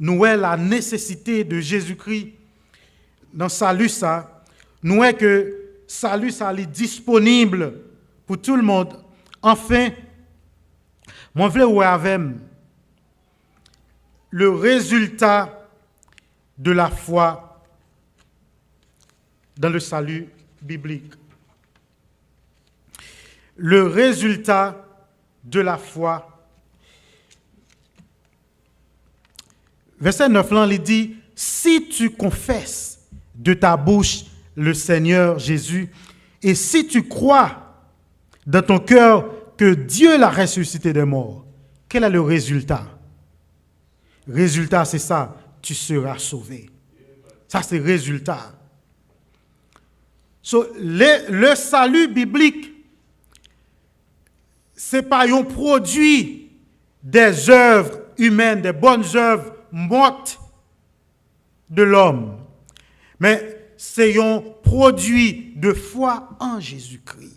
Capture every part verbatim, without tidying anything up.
Nou wè la nesesite de Jezikri nan sali sa. Nou wè ke sali sa li disponib pou tout le monde. Anfen, mwen vle wè avè m le résultat de la foi dans le salut biblique. Le résultat de la foi. Vèsè nèf lan, li di, si tu confesses de ta bouche le Seigneur Jésus, et si tu crois dans ton cœur que Dieu l'a ressuscité des morts, quel est le résultat? Résultat, c'est ça, tu seras sauvé. Sa se résultat. So, le, le salut biblique, se pa yon pwodui des œuvres humaines, des bonnes œuvres mortes de l'homme. Men se yon pwodui de foi en Jésus-Christ.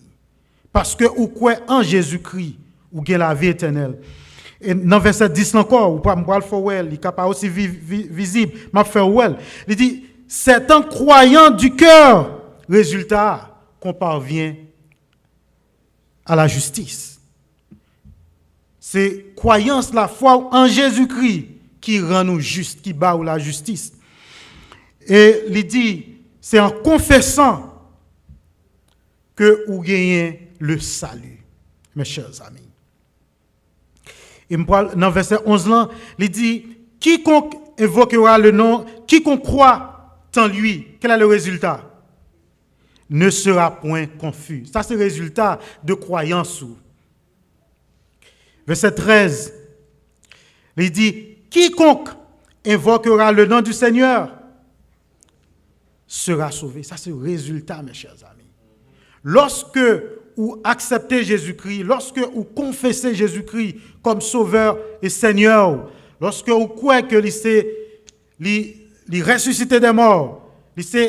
Paske ou kwè an Jezikri, ou gen lavi etènèl. E nan vèsè dis lan ankò, ou pa, m pral fè w wè l, li ka pa osi vi, vi, vizib, m ap fè w wè l. Li di, c'est en croyant du cœur, résultat, qu'on parvient à la justice. Se kwayans, lafwa w an Jezikri ki rann ou jis, ki ba ou lajistis. E li di, se an konfesan ke ou genyen le salut, mes chers amis. E m pral nan vèsè onz lan, li di, quiconque invoquera le nom, quiconque croit en lui, quel est le résultat? Ne sera point confus. Sa se rezilta de kwayans ou. Vèsè trèz, li di, quiconque invoquera le nom du Seigneur sera sauvé. Sa se rezilta, mes chers amis. Lòske ou aksepte Jezikri, lòske ou konfese Jezikri kòm Sovè e Senyè w, lòske ou kwè ke li se, li, li resisite dè mò, li se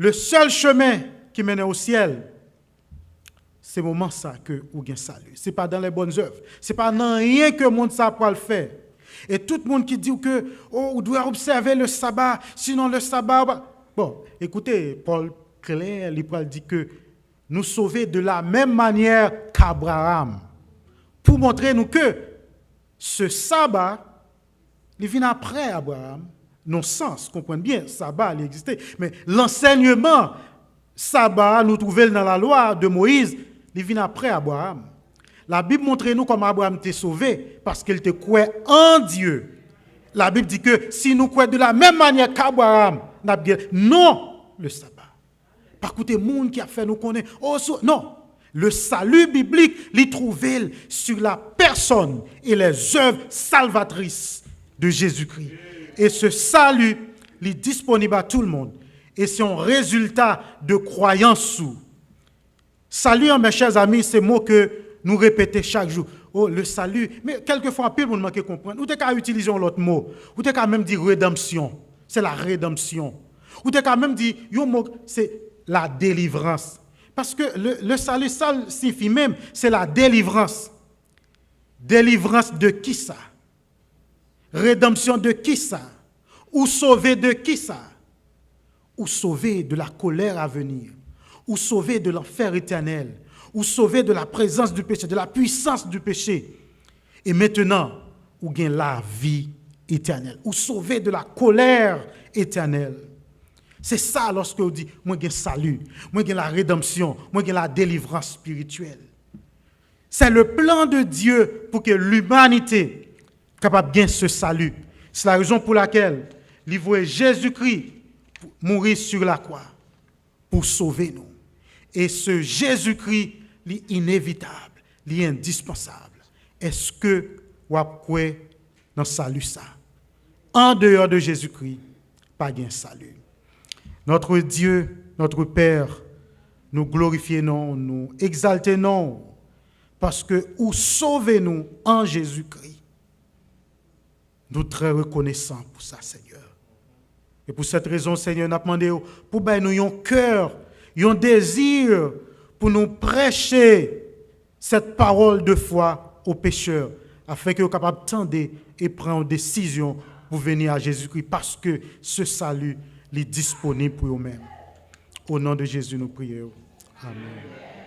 le sèl chemen ki mennen o syèl, se moman sa ke ou gen sali. Se pa dans les bonnes œuvres. Se pa nan anyen ke moun sa pral fè. E tout moun ki di w ke, oh, ou dwe obsève le saba, sinon le saba, ou pa... Bon, ekoute, Pòl klè, li pral di ke nou sove de la menm manyè k'Abraram. Pou montre nou ke se saba, li vin aprè Abraram, nan sans, konprann byen, saba, li egziste. Men lansèyman saba a, nou twouve l nan lalwa de Moyiz, li vin aprè Abraram. Labib montre nou kòman Abraram te sove, paske l te kwè an Dye. Labib di ke si nou kwè de la menm manyè k'Abraram, n ap gen non le saba. Pa koute moun ki ap fè nou konnen, oh, sou, non. Le salut biblique, li twouve l sur la personne et les œuvres salvatrices de Jésus-Christ. E se sali, li disponib a tout le monde. E se yon rezilta de kwayans ou. Sali an, mes chers amis, se mo ke nou repete chak jou. Oh, le salut. Men kèlkefwa, anpil moun manke konprann. Ou te ka itilize yon lòt mo. Ou te ka menm di redanmsyon. Se la redanmsyon. Ou te ka menm di yon mo, se la delivrans. Paske le, le salut, sa l siyifi menm, se la delivrans. Delivrans de kisa? Redanmsyon de kisa? Ou sove de kisa? Ou sove de la colère à venir. Ou sove de l'enfer éternel. Ou sove de la présence du péché, de la puissance du péché. E mentnan, ou gen lavi etènèl. Ou sove de la colère éternelle. Se sa lòske ou di, mwen gen sali, mwen gen la redanmsyon, mwen gen la delivrans espirityèl. C'est le plan de Dieu pour que l'humanité kapab gen se sali. C'est la raison pour laquelle li voye Jezikri mouri sur la croix pou sove nou. E se Jezikri, li inevitab, li endispansab. Èske w ap kwè nan sali sa? An deyò de Jezikri, pa gen sali. Notre Dieu, notre Père, nou glorifye non w, nou egzalte non w, paske ou sove nou an Jezikri. Nou trè rekonesan pou sa, Senyè. E pou sèt rezon, Senyè, n ap mande w pou bay nou yon kè, yon dezi pou nou preche cette parole de foi aux pécheurs, afin ke yo kapab tande e pran yon desizyon pour venir à Jésus-Christ, paske se sali li disponib pou yo menm. O non de Jezi nou priye w. Amèn.